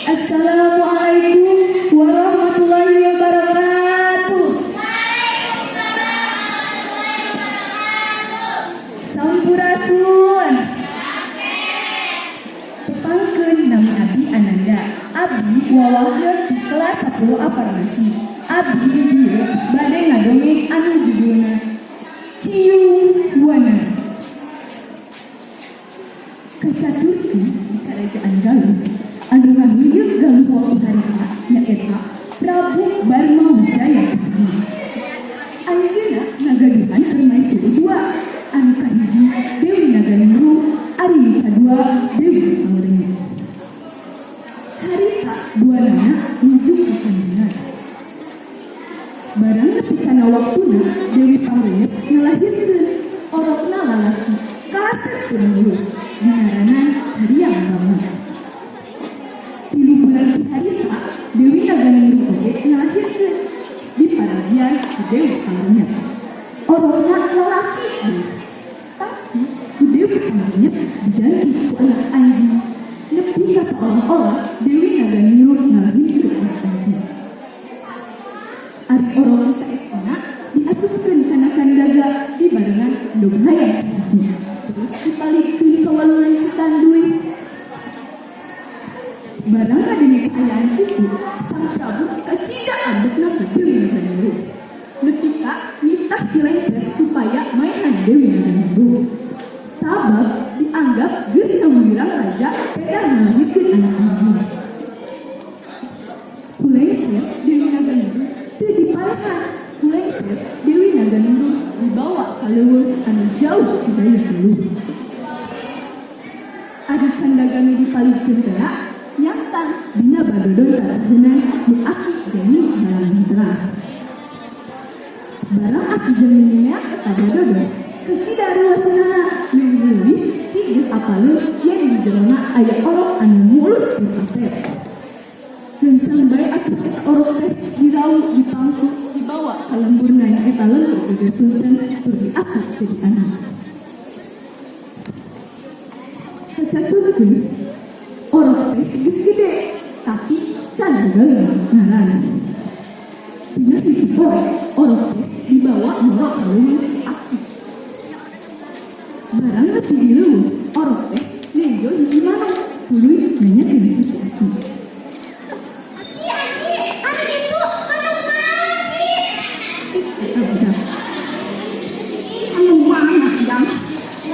Assalamualaikum warahmatullahi wabarakatuh. Sampurasun. Tepangkeun, nami Abi Ananda. Abi wawakil di kelas 10 A Farmasi. Abi di dieu bade ngadongeng anu judulna Ciung Wanara. Kacaturkeun di Kerajaan Galuh, anu ngahuyeg Galuh waktu harita nyaeta Prabu Barma Wijaya Kusuma. Anjeunna ngagaduhan permaisuri dua, anu kahiji Dewi Naganingrum, ari nu kadua Dewi Pangrenyep. Harita duanana nuju ka kandungan. Barang nepi kana waktuna, Dewi Pangrenyep ngalahirkeun orokna lalaki kasep tur mulus, dingaranan Hariang Bangun. 3 bulan ti harita, Dewi Naganingrum oge ngalahirkeun, diparajian ku Dewi Pangrenyep. Orokna lalaki deui. Tapi ku Dewi Pangrenyep diganti ku anak anjing. Nepi ka seolah-olah Dewi Naganingrum ngalahirkeun anak anjing. Ari orok nu saestuna diasupkeun kana kandaga dibarengan endog hayam sahiji. Terus dipalidkeun ka walungan Citanduy. Barang ngadenge kaayaan kitu, Sang Prabu kacida ambekna ka Dewi Naganingrum. Nepi ka nitah Ki Lengser supaya maehan Dewi Naganingrum. Sabab dianggap geus ngawirang raja pedah ngalahirkeun anak anjing. Ku lengser Dewi Naganingrum teu dipaehan. Ku lengser Dewi Naganingrum dibawa ka leuweung anu jauh ti Dayeuh Galuh. Ari kandaga nu dipalidkeun teh nyangsang dina badodon tatahunan nu Aki jeung Nini Balangantrang. Barang Aki jeung Nini neak eta badodon, kacida reuwaseunana, leuwih-leuwih ti geus apaleun yen di jerona aya orok anu mulus tur kasep. Kencang bae atuh eta orok teh dirawu, dipangku, dibawa ka lemburna, nyaeta Lembur Geger Sunten, tur diaku jadi anak. Kacaturkeun, orok teh geus gede tapi can boga ngaran. Dina hiji poe, orok teh dibawa ngorok ka leuweung Aki. Barang nepi di leuweung, orok teh nenjo hiji manuk, tuluy nanyakeun ka si Aki. Aki, Aki, ari itu manuk naon, Ki? Cik eta budak. "Anu mana, Jang?"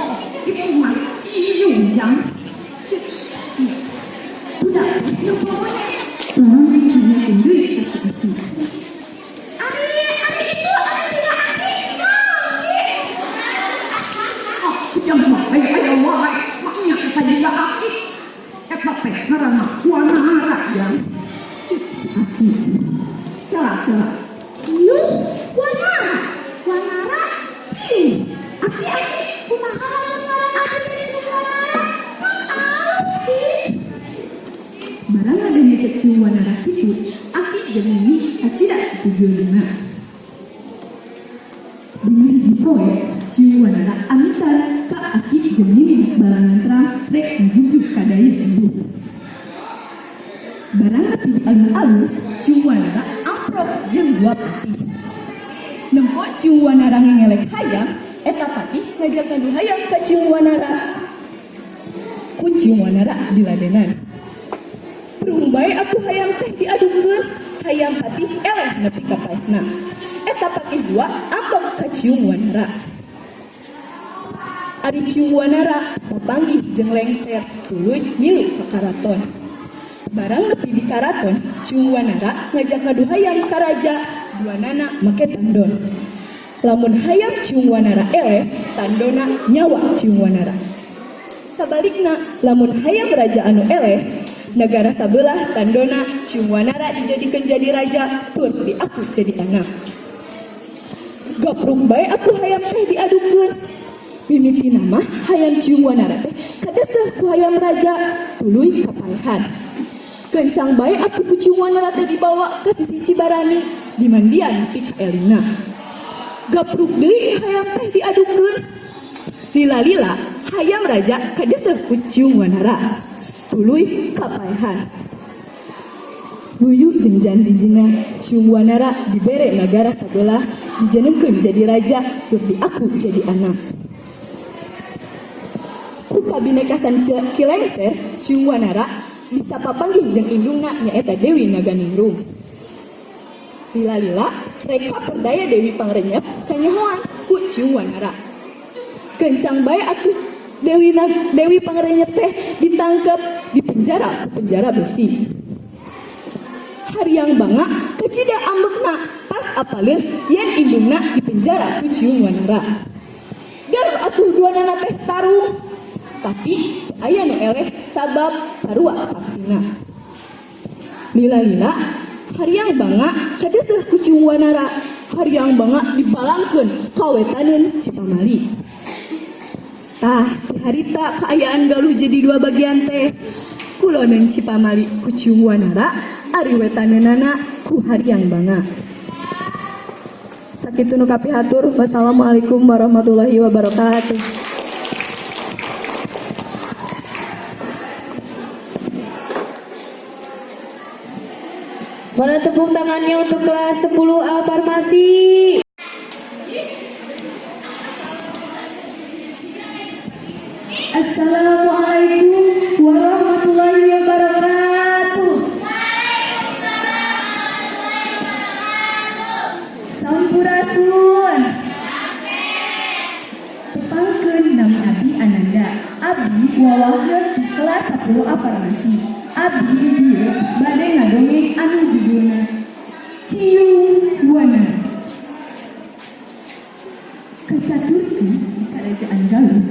"Oh, itu mah ciung, Jang," cek Aki. Budak teh nempo monyet. Barang nanyakeun deui ka si Aki. Ari, ari itu anu jiga Aki naon, Ki? "Ah, jang mah aya aya wae, maknya eta jiga Aki. Eta teh ngaranna Wanara, Jang," cek si Aki. Kela kela. Ciung, Wanara, Wanara, ciung. Aki, Aki, kumaha lamun ngaran abi teh Ciung Wanara? Kan alus, Ki. Barang ngadenge cek Ciung Wanara kitu, Aki jeung Nini kacida satujueunana. Dina hiji poe, Ciung Wanara amitan ka Aki jeung Nini Balangantrang rek ngajugjug ka Dayeuh Galuh. Barang nepi di alun-alun, Ciung Wanara amprok jeung dua patih. Nempo Ciung Wanara ngengelek hayam, eta patih ngajak ngadu hayam ka Ciung Wanara. Ku Ciung Wanara diladenan. Prung bae atuh hayam teh diadukeun, hayam patih eleh nepi ka paehna. Eta patih dua ambek ka Ciung Wanara. Ari Ciung Wanara papanggih jeung Lengser, tuluy milu ka karaton. Barang nepi di karaton, Ciung Wanara ngajak ngadu hayam ka raja, duanana make tandon. Lamun hayam Ciung Wanara eleh, tandona nyawa Ciung Wanara. Sabalikna, lamun hayam raja anu eleh, negara sabelah, tandona Ciung Wanara dijadikan jadi raja tur diaku jadi anak. Gapruk bae atuh hayam teh diadukeun. Mimitina mah hayam Ciung Wanara teh kadeseh ku hayam raja, tuluy kapaehan. Kencang bae atuh ku Ciung Wanara teh dibawa ke sisi Cibarani, dimandian nepi ka elingna. Gapruk deui hayam teh diadukeun. Lila-lila hayam raja kadeseh ku Ciung Wanara, tuluy kapaehan. Luyu jeung janjina Ciung Wanara dibere nagara sabelah, dijenengkeun jadi raja tur diaku jadi anak. Ku kabinekasan Ki Lengser, Ciung Wanara bisa papanggih jeung indungna, nyaeta Dewi Naganingrum. Lila-lila reka perdaya Dewi Pangrenyep kanyahoan ku Ciung Wanara. Kencang bae atuh Dewi Pangrenyep teh ditangkep, dipenjara ke penjara besi. Hariang Banga kacida ambekna pas apaleun yen indungna dipenjara ku Ciung Wanara. Garuh atuh duanana teh tarung, tapi teu aya nu eleh sabab sarua saktina. Lila-lila Hariang Banga kadeuseuh ku Ciung Wanara. Hariang Banga dibalangkeun ka wetaneun Cipamali. Tah, ti harita kaayaan Galuh jadi dua bagian teh. Kuloneun Cipamali ku Ciung Wanara, ari wetaneunana ku Hariang Banga. Sakitu nu kapihatur. Wassalamualaikum warahmatullahi wabarakatuh. Mana tepuk tangannya untuk kelas 10A Farmasi? Assalamualaikum warahmatullahi wabarakatuh. Sampurasun. Tepangkeun, nami Abi Ananda. Abi wawahkeun di kelas 10 A Farmasi. Abi di dieu bade ngadongeng anu judulna Ciung Wanara. Kacaturkeun di Kerajaan Galuh,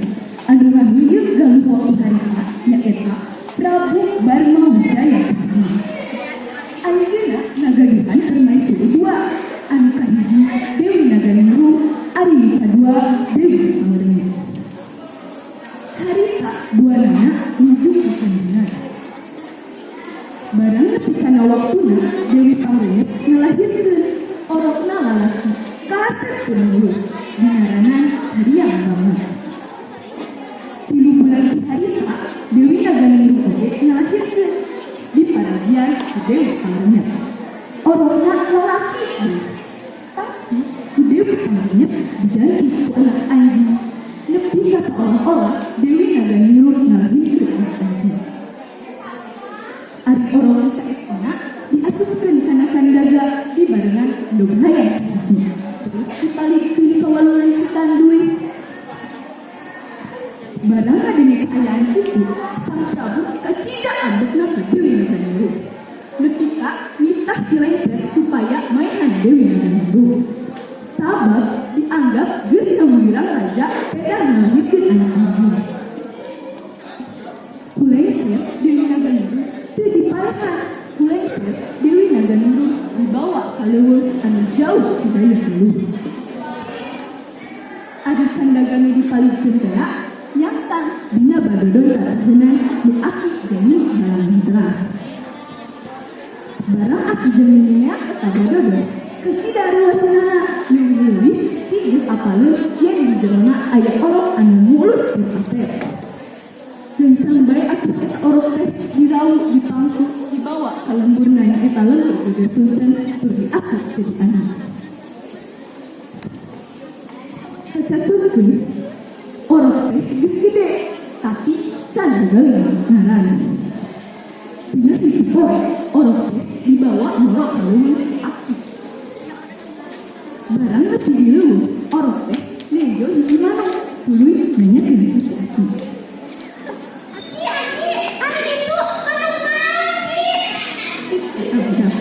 anu ngahuyeup Galuh waktu harita nyaeta Prabu Barma Wijaya Kusuma. Anjeunna ngagaduhan permaisuri dua, anu kahiji Dewi Naganingrum, ari nu kadua Dewi Pangrenyep. Harita duanana nuju ka kandungan. Barang nepi kana waktuna, Dewi Pangrenyep ngalahirkeun, orokna lalaki, kasep tur mulus, dingaranan Hariang Banga. 3 bulan ti harita, Dewi Naganingrum oge ngalahirkeun, diparajian ku Dewi Pangrenyep. Orokna lalaki deui. Tapi ku Dewi Pangrenyep diganti ku anak anjing. Nepi ka seolah-olah Dewi Naganingrum ngalahirkeun anak anjing. Ari orok nu saestuna diasupkeun kana kandaga dibarengan endog hayam sahiji. Terus dipalihkeun ka walungan Citanduy. Barang ngadenge kaayaan kitu, Sang Prabu kacida ambekna ka Dewi Naganingrum. Nepi ka nitah Ki Lengser supaya maehan Dewi Naganingrum. Sabab dianggap geus ngawirang raja pedah ngalahirkeun anak anjing. Ku Lengser, Dewi Naganingrum teu dipaehan. Ku Lengser, Dewi Naganingrum dibawa ka leuweung anu jauh ti Dayeuh Galuh. Ari kandaga nu dipalihkeun teh nyangsang dina badodon tatahunan nu Aki jeung Nini Balangintra. Barang Aki jeung Nini neak eta badodon, kacida reuwaseunana, leuwih-leuwih ti geus apaleun yen di jerona aya orok anu mulus tur kasep. Kencang bae atuh eta orok teh dirawu, dipangku, dibawa ka lemburna, nyaeta lembur Geger Sunten, tur diaku jadi anak. Kacaturkeun, orok teh geus gede tapi can boga ngaran. Dina hiji poe orok teh dibawa ngorok ka leuweung Aki. Barang nepi di leuweung, orok teh nejo hiji manuk, tuluy nanyakeun ka si Aki. Aki, Aki, ari itu manuk naon, Ki? Cik eta budak.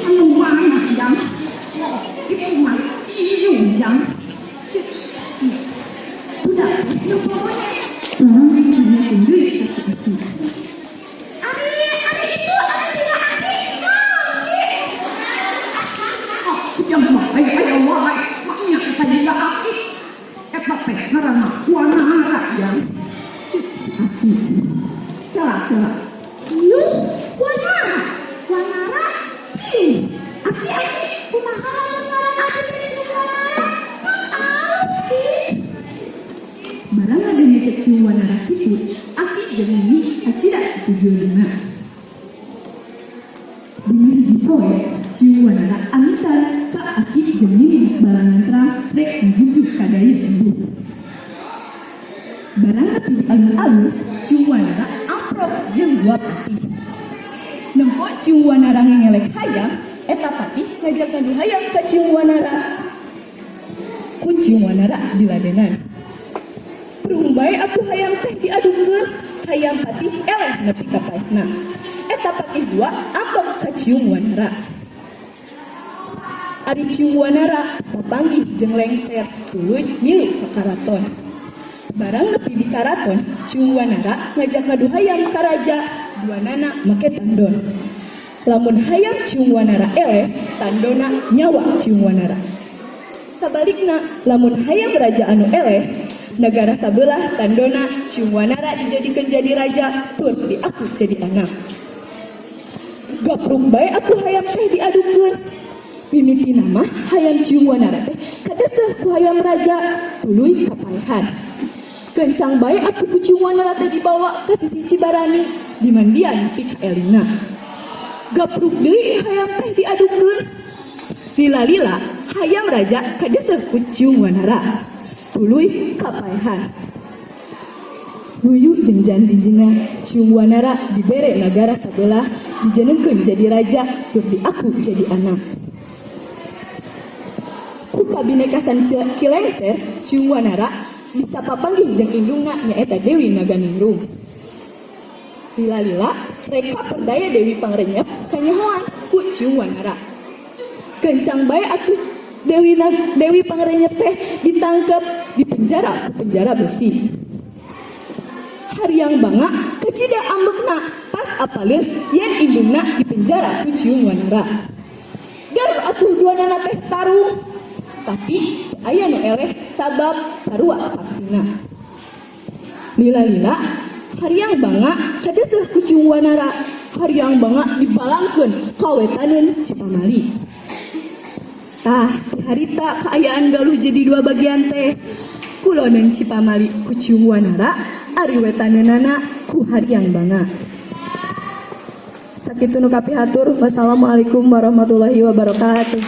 "Anu mana, Jang?" "Oh, itu mah ciung, Jang," cek Aki. Budak teh nempo monyet. Tuluy nanyakeun deui ka si Aki. Ari, ari itu anu jiga Aki naon, Ki? "Ah, jang mah aya aya wae, maknya eta jiga Aki. Eta teh ngaranna Wanara, Jang," cek si Aki. Kela kela. Ciung, Wanara, Wanara, ciung. Aki, Aki, kumaha lamun ngaran abi teh Ciung Wanara? Kan alus, Ki. Barang ngadenge cek Ciung Wanara kitu, Aki jeung Nini kacida satujueunana. Sapoe Ciung Wanara amitan ka aki jeung nini Balangantrang rek ngajugjug ka Dayeuh Embung. Barang nepi di alun-alun, Ciung Wanara amprok jeung dua patih. Nempo Ciung Wanara ngengelek hayam, eta patih ngajak ngadu hayam ka Ciung Wanara. Ku Ciung Wanara diladenan. Prung bae atuh hayam teh diadukeun, hayam patih eleh nepi ka paehna. Eta patih dua ambek ka Ciung Wanara. Ari Ciung Wanara papanggih jeung lengser, tuluy milu ka karaton. Barang nepi di karaton, Ciung Wanara ngajak ngadu hayam ka raja, duanana make tandon. Lamun hayam Ciung Wanara eleh, tandona nyawa Ciung Wanara. Sabalikna, lamun hayam raja anu eleh, negara sabelah, tandona Ciung Wanara dijadikan jadi raja tur diaku jadi anak. Gapruk bae atuh hayam teh diadukeun. Mimitina mah hayam Ciung Wanara teh kadeseh ku hayam raja, tuluy kapaehan. Kencang bae atuh ku Ciung Wanara teh dibawa ke sisi Cibarani, dimandian nepi ka elingna. Gapruk deui hayam teh diadukeun. Lila-lila hayam raja kadeseh ku Ciung Wanara, tuluy kapaehan. Luyu jeung janjina, Ciung Wanara dibere nagara sabelah, dijenengkeun jadi raja tur diaku jadi anak. Ku kabinekasan Ki Lengser, Ciung Wanara bisa papanggih jeung indungna, nyaeta Dewi Naganingrum. Lila-lila reka perdaya Dewi Pangrenyep kanyahoan ku Ciung Wanara. Kencang bae atuh Dewi Pangrenyep teh ditangkap, dipenjara ke penjara besi. Hariang Banga kacida ambekna pas apaleun yen indungna dipenjara ku Ciung Wanara. Dar atuh duanana teh tarung, tapi teu aya nu eleh sabab sarua saktina. Lila-lila Hariang Banga kadeseh ku Ciung Wanara. Hariang Banga dibalangkeun ka wetaneun Cipamali. Tah, ti harita kaayaan Galuh jadi dua bagian teh. Kuloneun Cipamali ku Ciung Wanara, ari wetaneunana ku Hariang Banga. Sakitu nu kapihatur. Wassalamualaikum warahmatullahi wabarakatuh.